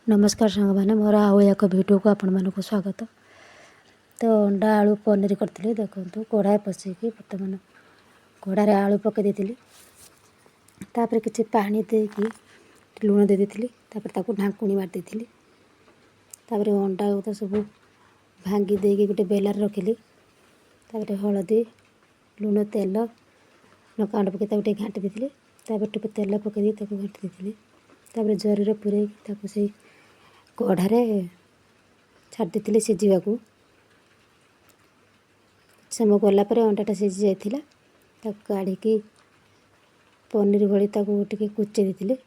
ନମସ୍କାର ସାଙ୍ଗମାନେ, ମୋର ଆଉ ଏକ ଭିଡ଼ିଓକୁ ଆପଣମାନଙ୍କୁ ସ୍ୱାଗତ। ତ ଅଣ୍ଡା ଆଳୁ ପନିର କରିଥିଲି। ଦେଖନ୍ତୁ, କଢ଼ାରେ ପଶେଇକି ବର୍ତ୍ତମାନ କଢ଼ାରେ ଆଳୁ ପକାଇ ଦେଇଥିଲି। ତାପରେ କିଛି ପାଣି ଦେଇକି ଲୁଣ ଦେଇ ଦେଇଥିଲି। ତାପରେ ତାକୁ ଢାଙ୍କୁଣୀ ମାରି ଦେଇଥିଲି। ତାପରେ ଅଣ୍ଡାକୁ ତ ସବୁ ଭାଙ୍ଗି ଦେଇକି ଗୋଟେ ବେଲାରେ ରଖିଲି। ତାପରେ ହଳଦୀ, ଲୁଣ, ତେଲ, ଲଙ୍କାଗୁଣ୍ଡ ପକାଇ ତାକୁ ଟିକେ ଘାଣ୍ଟି ଦେଇଥିଲି। ତାପରେ ଟିକେ ତେଲ ପକାଇ ଦେଇ ତାକୁ ଘାଣ୍ଟି ଦେଇଥିଲି। ତାପରେ ଜରିରେ ପୂରେଇକି ତାକୁ ସେଇ କଢ଼ାରେ ଛାଡ଼ି ଦେଇଥିଲି ସିଝିବାକୁ। କିଛି ସମୟ ଗଲା ପରେ ଅଣ୍ଡାଟା ସିଝି ଯାଇଥିଲା। ତାକୁ କାଢ଼ିକି ପନିର ଭଳି ତାକୁ ଟିକେ କୁଚେଇ ଦେଇଥିଲି।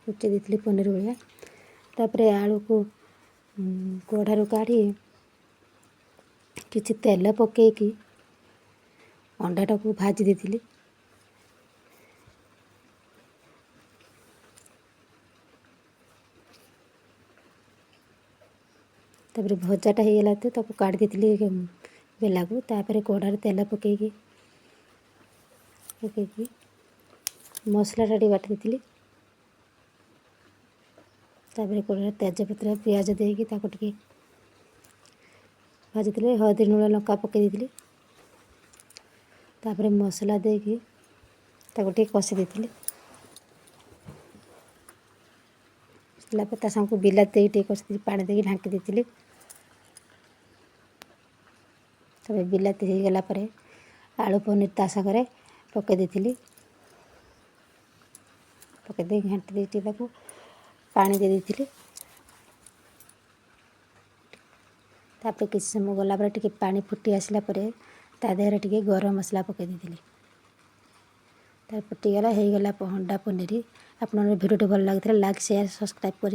କୁଚେଇ ଦେଇଥିଲି ପନିର ଭଳିଆ। ତାପରେ ଆଳୁକୁ କଢ଼ାରୁ କାଢ଼ି କିଛି ତେଲ ପକାଇକି ଅଣ୍ଡାଟାକୁ ଭାଜି ଦେଇଥିଲି। ତାପରେ ଭଜାଟା ହେଇଗଲା ତ ତାକୁ କାଢ଼ି ଦେଇଥିଲି ବେଲାକୁ। ତାପରେ କଢ଼ାରେ ତେଲ ପକାଇକି ମସଲାଟା ଟିକେ ବାଟି ଦେଇଥିଲି। ତାପରେ କଢ଼ାରେ ତେଜପତ୍ର, ପିଆଜ ଦେଇକି ତାକୁ ଟିକେ ଭାଜିଥିଲି। ହଳଦୀ, ଲୁଣ, ଲଙ୍କା ପକାଇ ଦେଇଥିଲି। ତାପରେ ମସଲା ଦେଇକି ତାକୁ ଟିକେ କଷି ଦେଇଥିଲି। କଷିଲା ପରେ ତା ସାଙ୍ଗକୁ ବିଲାତି ଦେଇକି ଟିକେ କଷି ପାଣି ଦେଇକି ଢାଙ୍କି ଦେଇଥିଲି। ତାପରେ ବିଲାତି ହେଇଗଲା ପରେ ଆଳୁ ପନିର ତା ସାଙ୍ଗରେ ପକାଇ ଦେଇଥିଲି। ପକାଇ ଦେଇକି ଘାଣ୍ଟି ଦେଇକି ତାକୁ ପାଣି ଦେଇ ଦେଇଥିଲି। ତାପରେ କିଛି ସମୟ ଗଲା ପରେ ଟିକେ ପାଣି ଫୁଟି ଆସିଲା ପରେ ତା ଦେହରେ ଟିକେ ଗରମ ମସଲା ପକାଇ ଦେଇଥିଲି। ତାପରେ ଫୁଟିଗଲା, ହେଇଗଲା ଅଣ୍ଡା ପନିର। ଆପଣଙ୍କ ଭିଡ଼ିଓଟି ଭଲ ଲାଗିଥିଲା ଲାଇକ୍, ସେୟାର, ସବସ୍କ୍ରାଇବ୍ କରି